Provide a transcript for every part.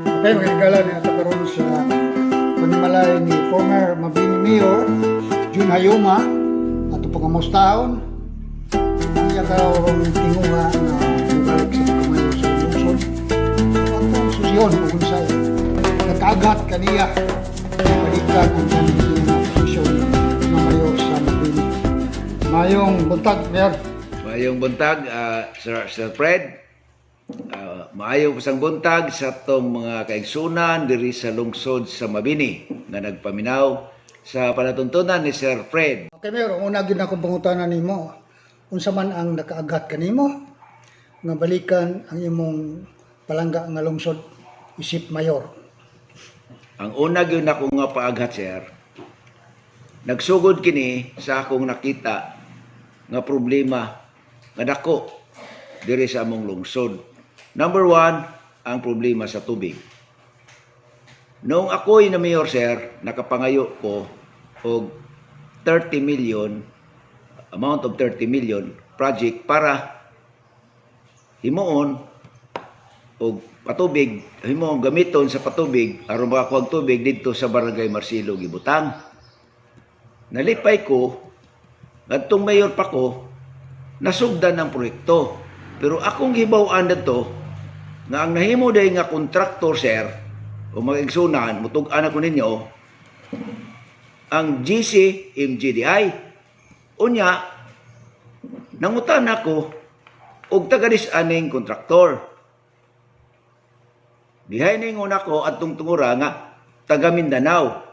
Okay, mga higala, naa ta karon sa panimalay ni former Mabini Mayor Jun Hayuma ato pangamustahon ang iya karong tinguha nga mobalik sa pagkamayor sa lungsod. Atong susihon kung unsay nakaaghat kaniya balikan ang ganing nga posisyon nga mayor sa Mabini. Mayong buntag, Mayor. Maayong buntag, Sir Fred. Maayo pasang buntag sa atong mga kaigsunan diri sa lungsod sa Mabini nga nagpaminaw sa palatuntunan ni Sir Fred. Okay, Mayor, ang una gyud akong pangutana nimo, unsa man ang nakaaghat kanimo nga balikan ang imong palangga nga lungsod isip mayor? Ang una gyud nako nga paaghat, sir, nagsugod kini sa akong nakita nga problema nga dako diri sa among lungsod. Number one, ang problema sa tubig. Noong ako'y na mayor, sir, nakapangayo ko og 30 million, amount of 30 million project para himuon og patubig, himuon gamiton sa patubig aron makakuha og tubig didto sa Barangay Marcelo Gibutang. Nalipay ko ngadtong mayor pa ko, nasugdan ang proyekto. Pero akong hibaw-an didto nga ang nahimo day nga kontraktor, sir, o mga igsunan, mutug-an ako ninyo ang GC MGDI. Unya, nangutan ako og taga-dis aning kontraktor. Dihay ningon ako adtong tungura nga taga Mindanao.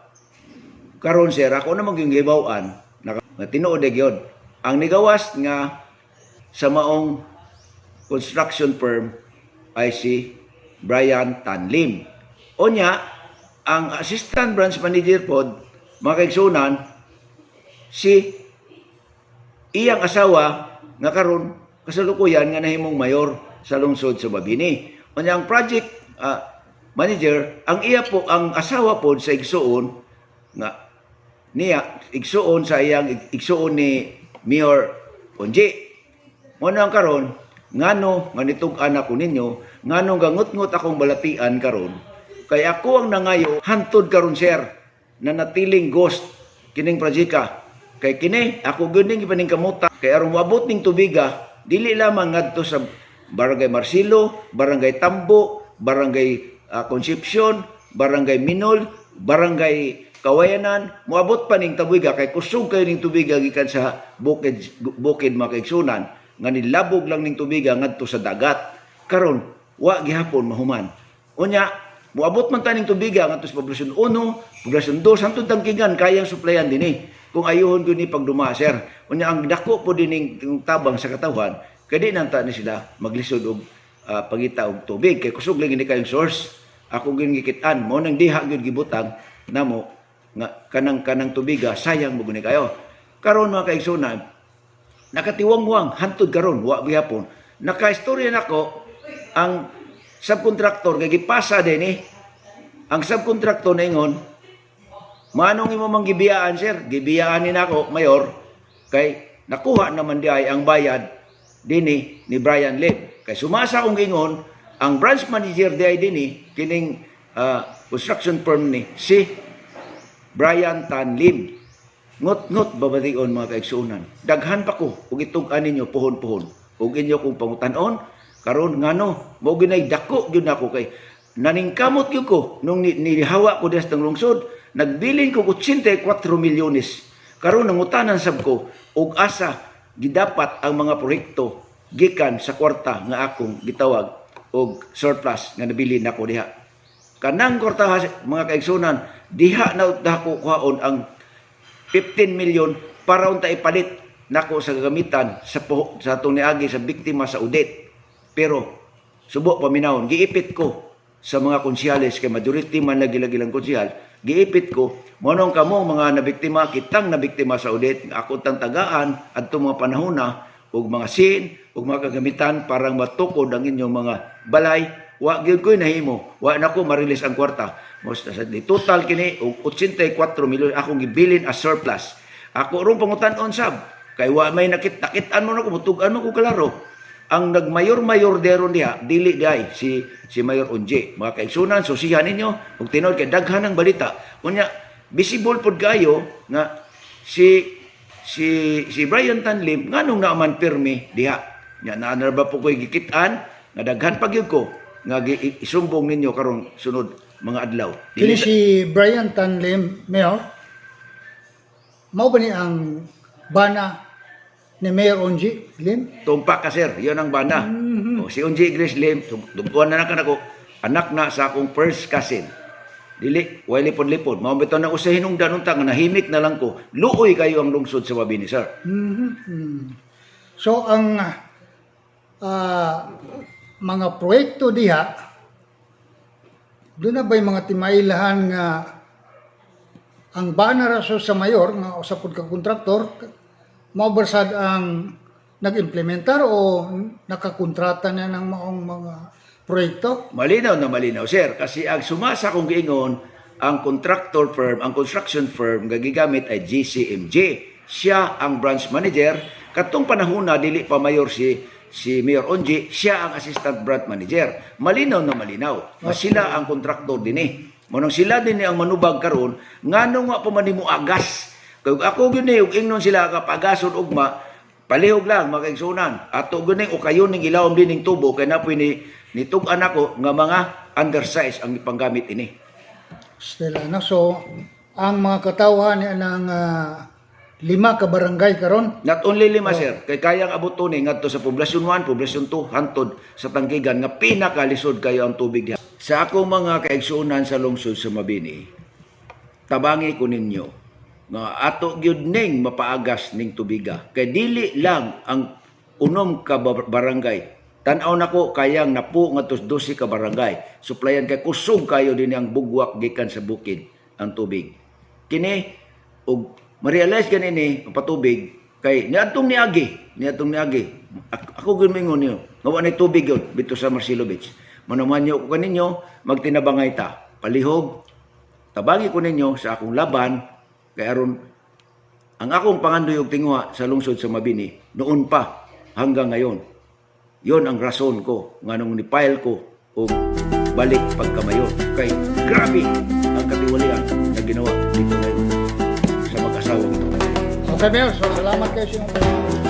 Karon, sir, ako na magyung hibaw-an nga tinuod gyud. Ang nigawas nga sa maong construction firm ay si Brian Tanlim. Unya, ang assistant branch manager pod, mga kaigsunan, si iyang asawa nga karon kasalukuyan nga nahimong mayor sa lungsod sa Mabini. Unya, ang project manager, ang iya po ang asawa pod sa igsuon nga niya, igsuon sa iyang igsuon ni Mayor Onji. Mo na ang karon ngano nga nitug-an ako ninyo, ngano gangutngot akong balatian karon, kay ako ang nangayo hantod karon, sir, na natiling ghost kining projeka, kay kini ako gyud ning kamuta kay aron moabot ning tubiga dili lamang ngadto sa Barangay Marcelo, Barangay Tambo, Barangay Concepcion, Barangay Minol, Barangay Kawayanan, moabot pa ning tubiga kay kusog kayo ning tubiga gikan sa bukid bukid, mga kaigsunan, nga nilabog lang ning tubiga ngadto sa dagat. Karon wa gihapon mahuman. Unya, moabot man ta ning tubiga ngadto sa Poblasyon 1, Poblasyon 2, hantod Tangkigan, kayang suplayan dinhi. Kung ayuhon gyud ni pagduma, sir. Unya, ang dako po dining tabang sa katawhan kay di nanta ni sila maglisod og pangita og tubig kay kusog lang ini kayong source. Ako gyud gikit-an mo nang diha gyud gibutang namo nga kanang tubiga sayang mo guni kayo. Karon, mga kaigsunan, nakatiwangwang hantod karon wa gihapon. Nakaistorya nako ang subcontractor kay gipasa din eh. Ang subcontractor ningon, "Manong imo mang gibiyaan, sir?" "Gibiyaan ni nako, mayor, kay nakuha naman di ay ang bayad dinhi ni Brian Lim." Kay sumasa akong gingon, ang branch manager di ay dinhi kining construction firm ni si Brian Tan Lim. Ngot-ngot babation, mga kaigsuonan. Daghan pa ko ug itug-an ninyo puhon-puhon. Ug inyo kong pangutan-on karon ngano mo ginay dako gyud nako kay naningkamot gyud ko nung nihawa ko diha sa lungsod, nagbilin ko 84 milyones. Karon nangutanan sab ko og asa gidapat ang mga proyekto gikan sa kwarta nga akong gitawag og surplus nga nabilin nako diha. Kanang kwarta, mga kaigsunan, diha na dako kuhaon ang 15 million para unta ipalit nako sa gagamitan sa atong niagi sa biktima sa Odette. Pero subo paminawon, giipit ko sa mga konsyales kay majority man lagi lagi lang konsyal, giipit ko mo nung kamo mga nabiktima, kitang nabiktima sa Odette, ako tang tagaan adto mga panahona og mga sin ug mga kagamitan parang matukod ang inyong mga balay. Wa gyud ko'y nahimo, wa na ko ma-release ang kwarta. Most sa di total kini og 84 milyon akong gibilin as surplus. Ako rong pangutan-on sab kay wa may nakit-nakitan mo na ko, mutug-an mo ko klaro. Ang nagmayor-mayor deron diha, dili diay si si Mayor Onji. Mga kaigsunan, susihan ninyo ug tinuod kay daghan ang balita. Unya visible pod kayo nga si si si Brian Tanlim nganong naaman pirmi diha. Nya naa na ba po ko'y gikit-an nga daghan pa gyud ko nga isumbong ninyo karong sunod mga adlaw. Kini Dili si Brian Tanlim, Mayor, mao ba ni ang bana ni Mayor Onji Lim? Tumpak ka, sir, 'yon ang bana. O, si Onji Grace Lim, tugtuan na na kanako, anak na sa akong first cousin. Dili, way lipod-lipod. Mao bitaw na usahin hinungdan unta nga nahimik na lang ko. Luoy kayo ang lungsod sa Mabini, sir. So ang mga proyekto diha, doon na ba'y mga timailahan nga ang bana ra so sa mayor nga usa pud ka kontraktor, mao ba sad ang nag-implementar o nakakontrata na ng maong mga proyekto? Malinaw na malinaw, sir. Kasi ang sumasa kong giingon, ang contractor firm, ang construction firm nga gigamit ay GCMJ. Siya ang branch manager. Katong panahon na dili pa mayor si si Mayor Onji, siya ang assistant branch manager. Malinaw na malinaw. Nga sila ang kontraktor dinhi. Manong sila dinhi ang manubag karon, ngano nga pa man nimo agas? Kay ako gyud ni ug ingnon sila kapagason ugma, palihog lang, mga kaigsunan. Ato guning o kayo ning ilawom din ning tubo kay napoy ni nitug-an ako nga mga undersize ang ipanggamit ini. Stella, no? So ang mga katawhan niya ng lima ka barangay karon. Not only lima, sir, kay kayang abot ni ngadto sa Poblasyon 1, Poblasyon 2, hantod sa Tangkigan nga pinakalisod kayo ang tubig diha. Sa akong mga kaigsunan sa lungsod sa Mabini, tabangi ko ninyo nga ato gyud ning mapaagas ning tubiga. Kay dili lang ang 6 ka barangay. Tan-aw nako kayang napo nga 12 ka barangay. Suplayan kay kusog kayo dinhi ang bugwak gikan sa bukid ang tubig. Kini og ma-realize gani ni ang patubig kay niadtong niagi ako gyud moingon niyo nga wa nay tubig gyud dito sa Marcelo Beach. Manumanyo ko kaninyo, magtinabangay ta. Palihog tabangi ko ninyo sa akong laban kay aron ang akong pangandoy og tinguha sa lungsod sa Mabini noon pa hanggang ngayon. Yon ang rason ko nganong ni-file ko og balik pagkamayor kay grabe ang katiwalian na ginawa dito ngayon sa mag-asawang ito. Okay, Mayor. So salamat kayo sa inyong